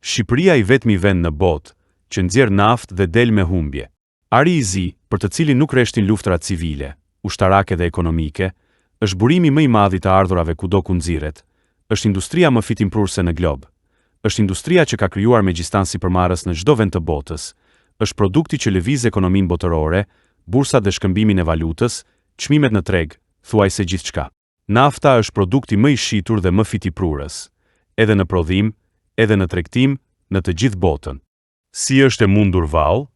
Shqipëria i vetmi vend në botë, që nxjerr naftë dhe del me humbje. Ari i zi, për të cilin nuk reshtin luftërat civile, ushtarake dhe ekonomike, është burimi më i madh i të ardhurave kudo ku nxirret, është industria më fitimprurëse në glob. Është industria që ka krijuar megjistan sipërmarrës në çdo vend të botës, është produkti që lëviz ekonominë botërore, bursat dhe shkëmbimin e valutës, çmimet në treg, thuajse gjithçka. Nafta është produkti më i shitur dhe më fitiprurës, edhe në prodhim, edhe në tregtim, në të gjithë botën. Si është e mundur vallë?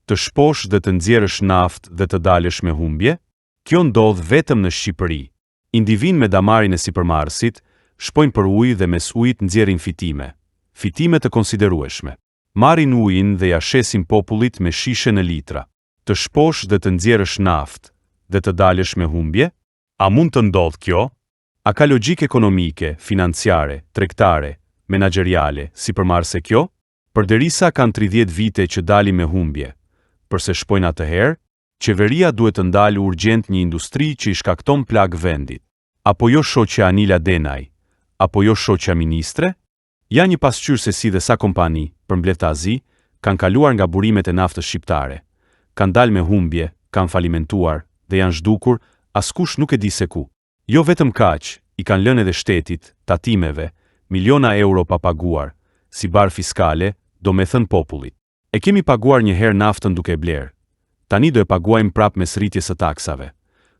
Të shposh dhe të nxjerrësh naftë dhe të dalësh me humbje? Kjo ndodh vetëm në Shqipëri. Individë me damarin e sipërmarrësit, shpojnë për ujë dhe mes ujit nxjerrin fitime. Fitime të konsiderueshme. Marrin ujin dhe ia shesin popullit me shishe në litra. Të shposh dhe të nxjerrësh naftë dhe të dalësh me humbje? A mund të ndodhë kjo? A ka logjikë ekonomike, financiare, tregtare, menaxheriale, sipërmarrëse kjo? Përderisa kanë 30 vite që dalin me humbje, përse shpojnë atëherë? Qeveria duhet të ndalë urgjent një industri që i shkakton plagë vendit. Apo jo shoqja Anila Denaj? Apo jo shoqja ministre? Ja një pasqyrë se si dhe sa kompani, përmbledhtazi, kanë kaluar nga burimet e naftës shqiptare. Kanë dalë me humbje, kanë falimentuar, dhe janë zhdukur, askush nuk e di se ku. Jo vetëm kaq, i kanë lënë edhe shtetit, tatimeve, miliona euro pa paguar, si barrë fiskale, domethënë popullit. E kemi paguar një herë naftën duke e blerë. Tani do e paguajmë prapë mes rritjes së taksave.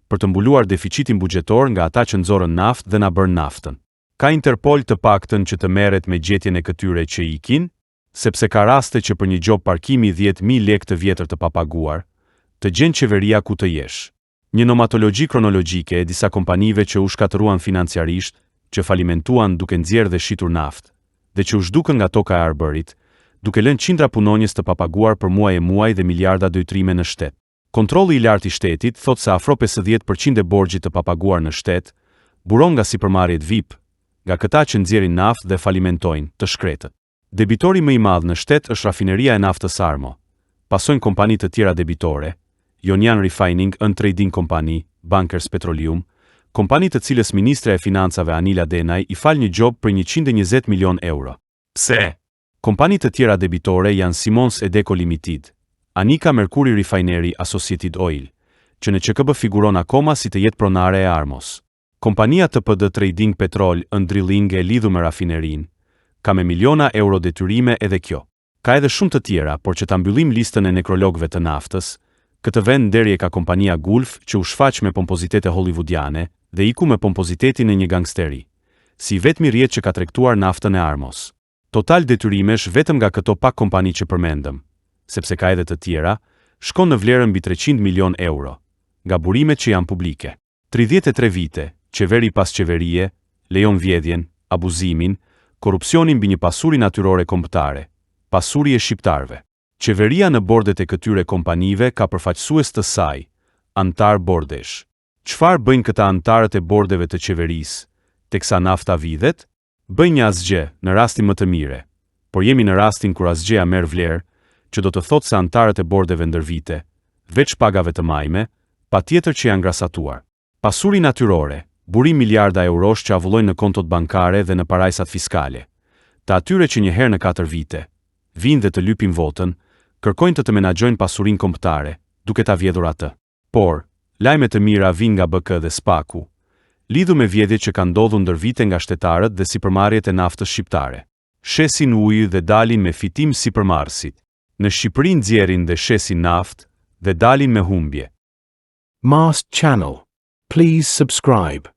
Për të mbuluar deficitin buxhetor nga ata që nxorën naftë dhe na bërnë naftën. Ka Interpol të paktën që të merret me gjetjen e këtyre që ikin? Sepse ka raste që për një gjobë parkimi 10,000 lekë të vjetër të papaguar, të gjen qeveria ku të jesh. Një nomatologji kronologjike e disa kompanive që u shkatërruan financiarisht, që falimentuan duke nxjerrë dhe shitur naftë, dhe që u zhdukën nga toka e Arbërit, duke lënë qindra punonjës të papaguar për muaj e muaj dhe miliarda detyrime në shtet. Kontrolli i Lartë i Shtetit thotë se afro 50% e borxhit të papaguar në shtet, buron nga sipërmarrjet VIP, nga këta që nxjerrin naftë dhe falimentojnë, të shkretët. Debitori më i madh në shtet është rafineria e naftës Armo. Pasojnë kompani të tjera debitore, Jonian Refining and Trading Company, Bankers Petroleum, kompani të cilës ministrja e Financave Anila Denaj i fal një gjobë prej 120 milionë euro. Pse? Kompani të tjera debitore janë Simons Edeco Limited, Anika Mercury Refinery Associated Oil, që në QKB figuron akoma si të jetë pronare e Armos. Kompania TPD Trading Petrol and Drilling e lidhur me rafinerinë, ka me miliona euro detyrime edhe kjo. Ka edhe shumë të tjera, por që ta mbyllim listën e nekrologëve të naftës, këtë vend nderi e ka kompania Gulf që u shfaq me pompozitete hollywoodiane dhe iku me pompozitetin e një gangsteri. Si i vetmi rrjet që ka tregtuar naftën e Armos. Total detyrimesh vetëm nga këto pak kompani që përmendëm, sepse ka edhe të tjera, shkon në vlerën mbi 300 milionë euro, nga burimet që janë publike. 33 vite, qeveri pas qeverie, lejon vjedhjen, abuzimin, korrupsionin mbi një pasuri natyrore kombëtare, pasuri e shqiptarëve. Qeveria në bordet e këtyre kompanive ka përfaqësues të saj, anëtarë bordesh. Çfarë bëjnë këta anëtarët e bordeve të qeverisë, teksa nafta vidhet? Bëjnë një asgjë, në rastin më të mire. Por jemi në rastin kur asgjëja merr vlerë, që do të thotë se anëtarët e bordeve ndër vite, veç pagave të majme, patjetër që janë grasatuar. Pasuri natyrore, burim miliarda eurosh që avullojnë në kontot bankare dhe në parajsat fiskale. Të atyre që një herë në katër vite, vijnë dhe të lypin votën, kërkojnë të të menaxhojnë pasurinë kombëtare, duke ta vjedhur atë. Por, lajme të mira vijnë nga BK dhe SPAK-u, lidhur me vjedhjet që kanë ndodhur ndër vite nga shtetarët dhe sipërmarrjet e naftës shqiptare. Shesin ujë dhe dalin me fitim sipërmarrësit. Në Shqipëri nxjerrin dhe shesin naftë dhe dalin me humbje. Mast Channel. Please subscribe.